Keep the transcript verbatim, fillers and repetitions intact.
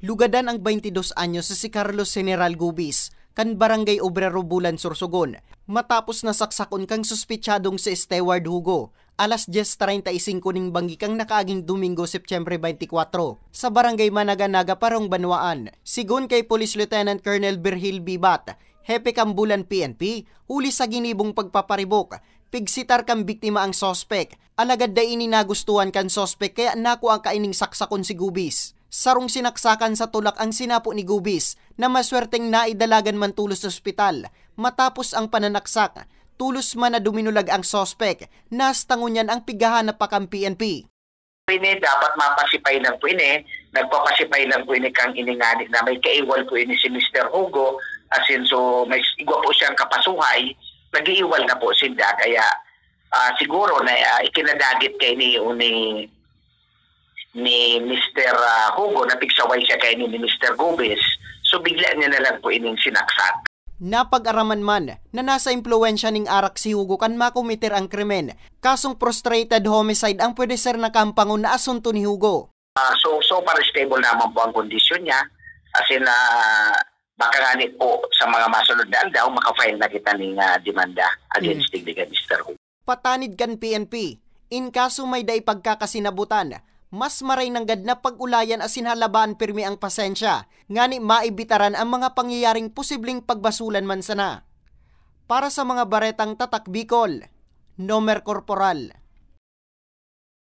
Lugadan ang twenty dos anyos si Carlos General Gubis, kan Barangay Obrero, Bulan, Sorsogon, matapos na saksakon kan suspetsadong si Steward Hugo, alas dyes treinta y cinco ning banggi kan nakaaging Domingo, Setyembre twenty-four, sa Barangay Managanaga, Parong Banwaan. Sigon kay Police Lieutenant Colonel Virgil Bibat, hepe kan Bulan P N P, huli sa ginibong pagpaparibok, pigsitar kan biktima ang suspek, alagad dai ini nagustuhan kan suspek kaya nakua kaining saksakon si Gubis. Sarong sinaksakan sa tulak ang sinapo ni Gubis, na maswerteng naidalagan man tolos sa ospital. Matapos ang pananaksak, tolos man na duminulag ang suspek, na hasta ngunyan ang pighahanap pa kan P N P. Ini dapat mapasipay lang po ini, nagpapasipay lang po ini kang ini ngani na may kaiwal po ini si Mister Hugo, as in, so may igwa po siyang kapasuhay, nag-iiwal na po sinda, kaya ah, siguro na ah, ikinadagit kay ni ni ni Mister ah, Hugo, napigsaway siya kay ni, ni Mister Gubis, so bigla niya na lang po ining sinaksak. Napag-araman man na nasa impluwensya ning arak si Hugo kan makomiter ang krimen, kasong frustrated homicide ang pwede ser na kampangon na asunto ni Hugo. Ah, so, so far stable naman po ang kondisyon niya. As in, ah, baka nga ni po sa mga masunod na aldaw, makafile na kita ning ah, demanda against digdi kay Mister Hugo. Patanid kan P N P, in kaso may dai pagkakasinabutan, mas maray nanggad na pag-ulayan asin halabaan pirmi ang pasensya, ngani maibitaran ang mga pangyayaring posibleng pagbasulan man sana. Para sa mga baretang Tatak Bicol, Nomer Corporal.